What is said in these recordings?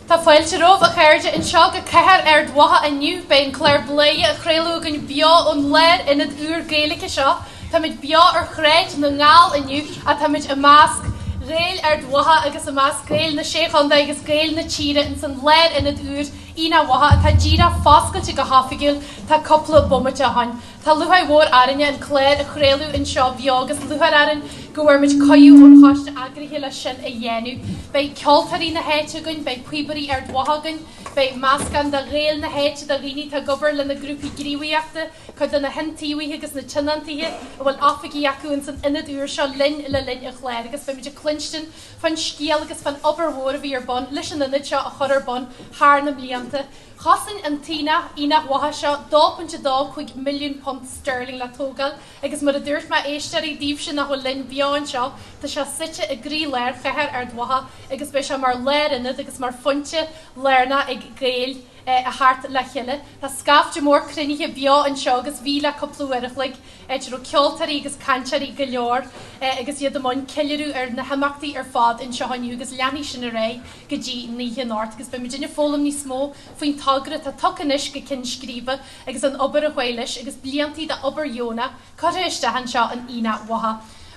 Tá fáilte romhaibh, a chairde, anseo go Cathair Ard Mhacha inniu. Beidh an clár Bladhaire á chraoladh againn beo ón lárionad úr Gaeilge seo. Táimid beo ar Shráid na nGall inniu ach táimid i measc Ghaeil Ard Mhacha agus i measc Gaeil na Sé Chontae agus Gaeil na tíre ins an lárionad úr Aonach Mhacha atá díreach foscailte go hoifigiúil tá cúpla bomaite ó shoin. Tá lúcháir mhór orainne an clár a chraoladh anseo beo agus lúcháir orainn go bhfuair muid cuireadh ón choiste eagraithe leis sin a dhéanamh. Beidh ceoltóirí na háite againn, beidh píobairí Ard Mhacha againn, beidh meascán de Ghaeil na háite, de dhaoine atá ag obair le na grúpaí gníomhaíochta, cuid de na hiontaobhaithe agus na tionóntaithe a bhfuil oifigí acu ins an ionad úr seo linn le linn an chláir agus beimid ag cluinstin fán scéal agus fán obair mhór a bhí ar bun leis an ionad seo a chur ar bun thar na mblianta. Chosain an t-aonach, Aonach Mhacha seo, £2.25 milliún sterling le tógáil agus mar a dúirt mé, éisteoirí, daoibhse nach bhfuil linn beo anseo, tá sé suite i gcroí-lár chathair Ard Mhacha agus beidh sé mar lárionad agus mar phointe lárnach ag Gaeil a theacht le chéile. Tá scaifte mór cruinnithe beo anseo agus bhí le cúpla uair a chloig. áit a raibh ceoltóirí agus cainteoirí go leor agus iad i mbun ceiliúradh ar na himeachtaí ar fad anseo inniu agus leanfaidh sin ar aghaidh go dtí an oíche anocht agus beidh muidinne ag foghlaim níos mó faoin togra atá tugtha anois go cinn scríbe agus an obair a chuaigh leis agus bliantaí d'obair dheonach curtha isteach anseo in Aonach Mhacha.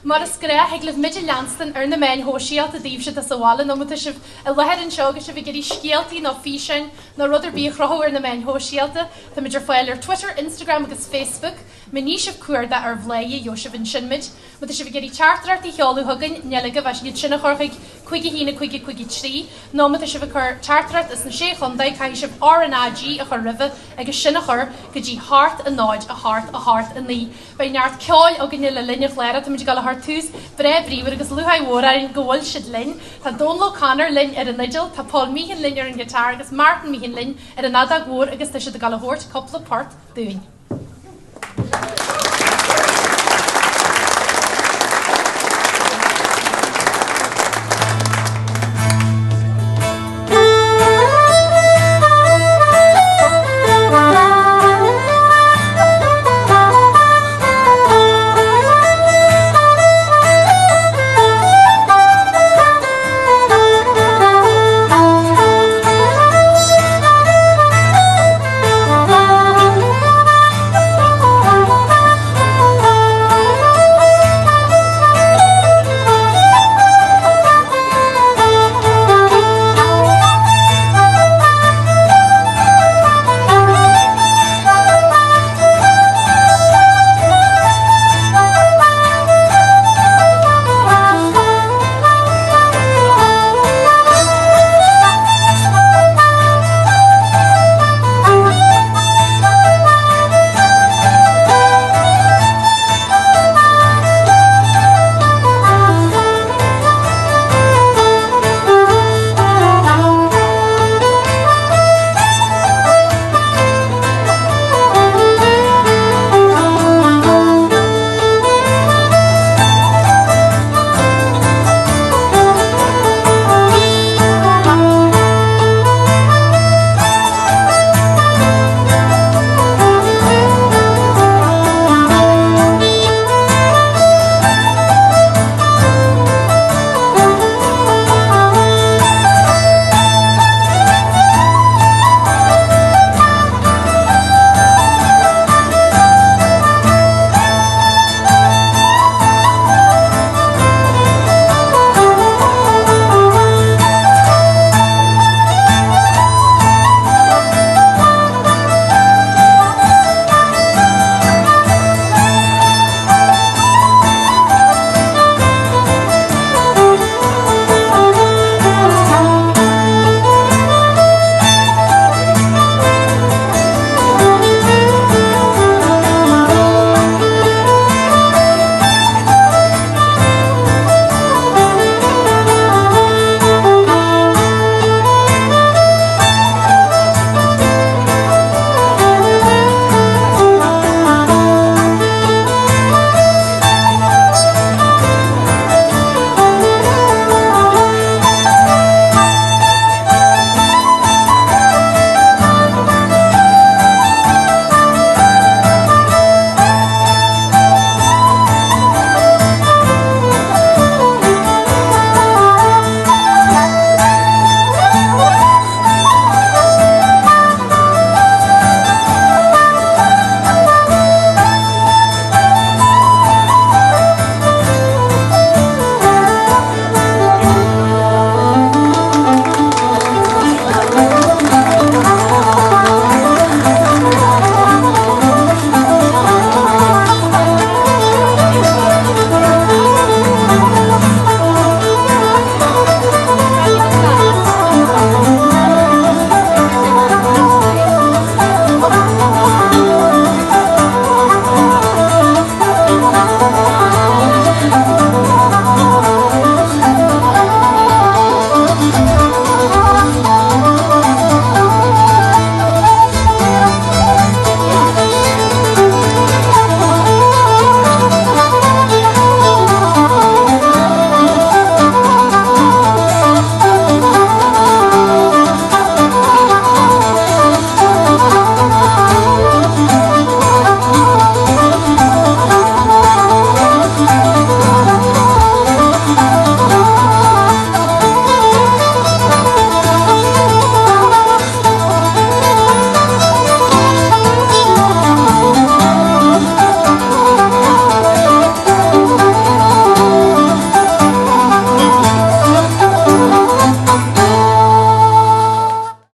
Mar is gnách, thig libh muid a leanstan ar na meáin shóisialta daoibhse atá sa bhaile nó má tá sibh i láthair anseo agus sibh ag iarraidh scéaltaí nó físeáin nó rud ar bith a chruthú ar na meáin shóisialta, táimid ar fáil ar Twitter, Instagram agus Facebook. Má ní sibh cuardach ar Bhladhaire, gheobhaidh sibh ansin muid. Má tá sibh ag iarraidh teachtaireachtaí a sheoladh chugainn, níl agaibh ach iad sin a chur chuig 5 1 5 5 3, nó má tá sibh ag cur teachtaireacht as na Sé Chontae, caithfidh sibh RnaG a chur roimhe agus sin a chur go dtí 8 0 8 8 9. Beidh neart ceoil againne le linn an chláir, táimid ag dul a chur tús breá bríomhar agus lúcháir mhór orainn go bhfuil siad linn. Tá Dónal O'Connor linn ar an fhidil, tá Paul Meehan linn ar an ghiotár agus Martin Meehan linn ar an fheadóg mhór agus tá siad ag dul a thabhairt cúpla port dúinn.